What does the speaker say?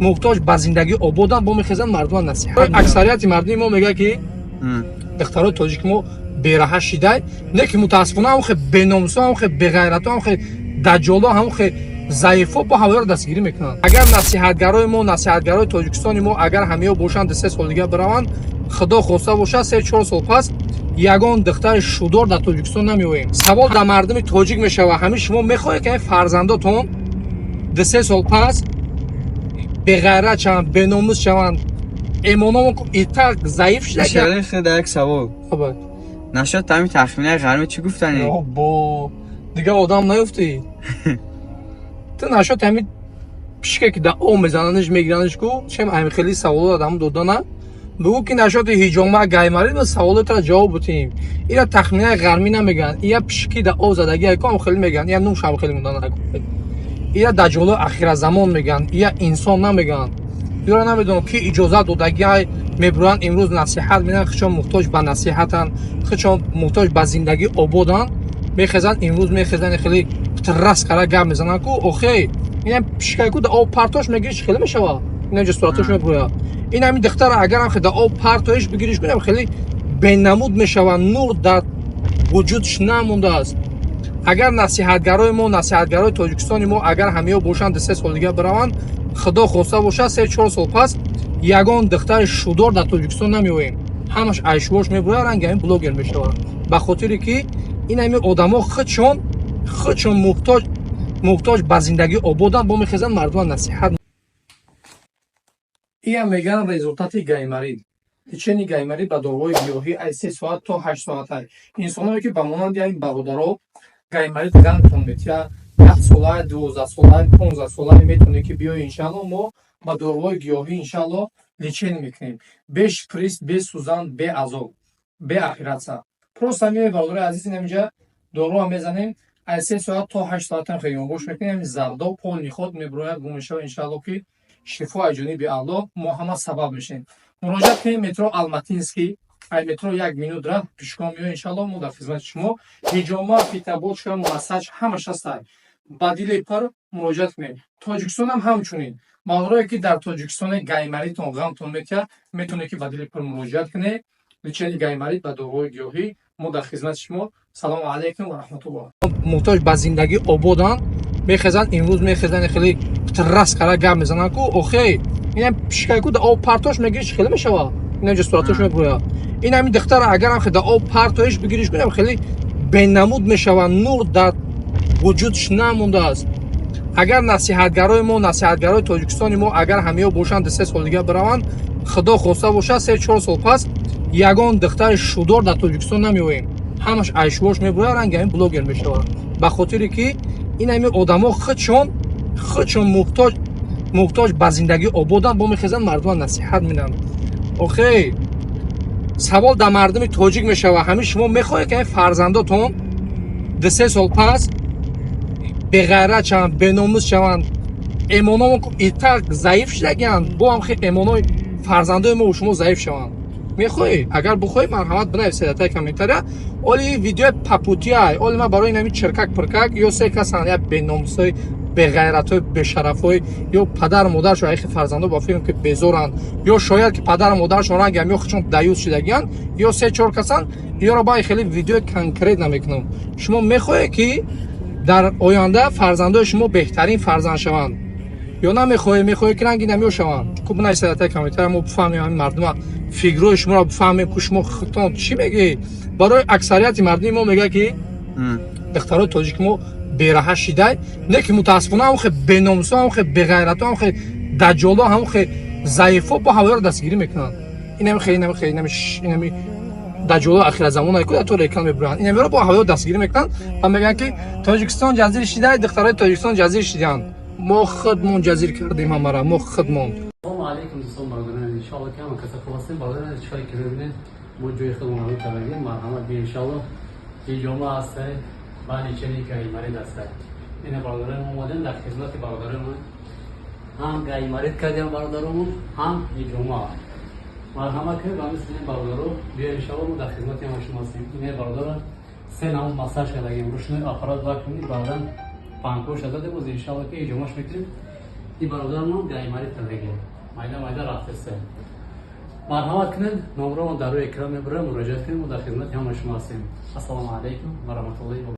Муҳтоҷ ба зиндагӣ ободанд, бо мехезанд, мардума насиҳат. Аксарияти мардуми мо мегӯяд, ки духтарои тоҷики мо бераҳа шидай. Не, ки мутаассифона ҳамхе беномусо, ҳамхе беғайрато, ҳамхе даҷҷоло, ҳамхе заифо бо ҳавоёро дастгирӣ мекунанд. Агар насиҳатгарои мо, насиҳатгарои Тоҷикистони мо, агар ҳамиё бошанд, 2-3 сол дига бираванд, худо хоста бошад, 3-4 сол пас ягон духтари шудор дар Тоҷикистон намеоем. Савол дар мардуми тоҷик мешавад: ҳамин шумо мехоҳед, ки фарзандотон 2-3 сол пас беғайрат шаванд, беномус шаванд? Эмономон итак заиф шуда. Шале, як савол. Нашод тами тахминаи ғармӣ чӣ гуфтанӣ? Бо дигар одам наёфтӣ ту. Нашод ҳамин пишке, ки да об мезананиш, мегираниш ку, чем ҳамин хели саволо адам додана. Бигӯ, ки нашоти ҳиҷома, гаймарид, ба саволотро ҷавоб бутем. Ира тахминаи ғармӣ намегӯянд, ия пишки да об задагӣ ку ҳам хеле мегӯянд, ия нуш ҳам хеле мондан. Ия даҷҷолои ахиразамон мегӯянд, ия инсон намегӯянд. Ёра намедонам, ки иҷозат додагиай. Мебуранд, имрӯз насиҳат медиҳанд, хичон муҳтоҷ ба насиҳатанд, хичон муҳтоҷ ба зиндагӣ ободанд. Мехезанд, имрӯз мехезанд, хеле трас кара гап мезананд ку. Охе, инам пишкай ку, да об партош мегириш, хеле мешава. Инаҷа суратош мебурояд. Ин ҳамин духтара агарам да об партоиш бигириш кунам, хеле бенамуд мешава, нур дар вуҷудш намондааст. Агар насиҳатгарои мо, насиҳатгарои Тоҷикистони мо, агар ҳамиё бошанд, 2-3 сол дига бираванд, худо хоста бошад, 3-4 сол пас ягон духтари шудор дар Тоҷикистон намеоем. Ҳамаш айшубош мебурояд, ранги ҳамин блогер мешавад, ба хотире ки ин ҳамин одамо худшон муҳтоҷ ба зиндагӣ ободанд, бо мехезанд, мардума насиҳат. Иам мегӯянд результати гаймарид. Лечение гаймарид ба доруҳои гиёҳӣ аз 3 соат то 8 соата. Инсоное, ки ба монанди ҳамин бародаро гаймарид ғамтон метиҳад, 10 сола, 12 сола, 15 сола, метавонед, ки биёед, иншаалло, мо ба доруҳои гиёҳӣ, иншаалло, лечение мекунем, бе шприц, бе сӯзан, бе азоб, бе операция. Просто меои, бародарои азиз, инаминҷа доруа мезанем, аз 3 соат то 8 соатам хеле ёнбош мекунем, ҳамин зардоб полный ход мебурояд, гум мешавад, иншаалло, ки шифо аз ҷониби Аллоҳ, мо ҳама сабаб мешавем. Муроҷиат кунем: метро Алматинский, ай метро як минут рафт, пешком меояд. Иншаалло, мо дар хизмати шумо. Ҳиҷома, фитобочка, массаж, ҳамаш ҳастай. Ба дили пур муроҷиат кунед. Тоҷикистонам ҳамчунин, бародарое, ки дар Тоҷикистоне, гаймаритон ғамтон метиҳад, метавонед, ки ба дили пур муроҷиат кунед. Лечение гаймарит ба доруҳои гиёҳӣ, мо дар хизмати шумо. Салому алайкум ва раҳматуллоҳ. Муҳтоҷ ба зиндагӣ ободанд, мехезанд, имрӯз мехезанд, хеле трас кара гап мезананд ку. Охе, инам пишкай ку, да об партош мегириш, хеле мешава. Инаҷа суратош мебурояд. Ин ҳамин духтара агарам да об партоиш бигириш кунам, хеле бенамуд мешава, нур дар вуҷудш намондааст. Агар насиҳатгарои мо, насиҳатгарои Тоҷикистони мо, агар ҳамиё бошанд, 2-3 сол дига бираванд, худо хоста бошад, 3-4 сол пас ягон духтари шудор дар Тоҷикистон намеоем. Ҳамаш айшубош мебурояд, ранги ҳамин блогер мешавад, ба хотире ки ин ҳамин одамо худшон муҳтоҷ ба зиндагӣ ободанд, бо мехезанд, мардума насиҳат медиҳанд. Охе, савол дар мардуми тоҷик мешавад: ҳамин шумо мехоҳед, ки ҳамин фарзандотон 2-3 сол пас беғайрат шаванд, беномус шаванд? Эмономон итак заиф шудагианд, бо ҳам хе эмонои фарзандои мо шумо заиф шаванд, мехоҳӣ? Агар бихоҳӣ, марҳамат, бинависед дар таи комментария. Оли видеои папутиай, оли ман барои инами чиркак пиркак ё се касанд, я беномусои, беғайратҳои, бешарафҳои, ё падару модаршо айхи фарзандо ба филм ки безоранд, ё шояд ки падару модаршон рангам, ё худшон даюс шудагианд, ё се чор касанд, ёро ба хеле видеои конкрет намекунам. Шумо мехоҳед, ки дар оянда фарзандои шумо беҳтарин фарзанд шаванд, ё намехоҳед? Мехоҳед, ки ранги намё шаванд ку? Бинависед дар таи комментария, мо бифаҳмем, ҳамин мардума фикрҳои шуморо бифаҳмем ку, шумо худтон чӣ мегӯед. Барои аксарияти мардуми мо мегӯяд, ки духтарои тоҷики мо бераҳа шидай. Не, ки мутаассифона ҳамхе беномусо, ҳамхе беғайрато, ҳамхе даҷҷоло, ҳамхе заифо бо ҳавоёро дастгирӣ мекунанд. Инами хе, инами хе, инами даҷҷоло ахиразамона ку то реклама мебуранд, инамиро бо ҳавоё дастгирӣ мекунанд ва мегӯянд, ки Тоҷикистон ҷазир шидай, духтарои Тоҷикистон ҷазир шиданд. Мо худмон ҷазир кардем ҳамара, мо худмон. Салому алейкум, дӯстон, бародарон, иншоалло, ки ҳама каса хуб ҳастем. Бародарон, чӣ ки мебинед, мо ҷои худмон ҳамин кардагем. Марҳамат, би, иншоалло, ҳиҷома ҳастай ва лечение гаймарид ҳастай. Ина бародарон, омадем дар хизмати бародарон, ҳам гаймарид кардем бародаронмон, ҳам ҳиҷома. Марҳамат кунед ба мисли ин бародаро, биё, иншоалло, мо дар хизмати ҳама шумо ҳастем. Ина бародаро се намуд массаж кардагем, рушнои аппарат вакунӣ, баъдан панкоша дадем, боз, иншоалло, ки ҳиҷомаш мекунем. Ин бародармон гайморит кардагӣ, майда майда рафтаста. Марҳамат кунед, номромон дар рӯи экран мебурем, муроҷиат кунед, мо дар хизмати ҳама шумо ҳастем. Ассалому алайкум ва раҳматуллоҳи.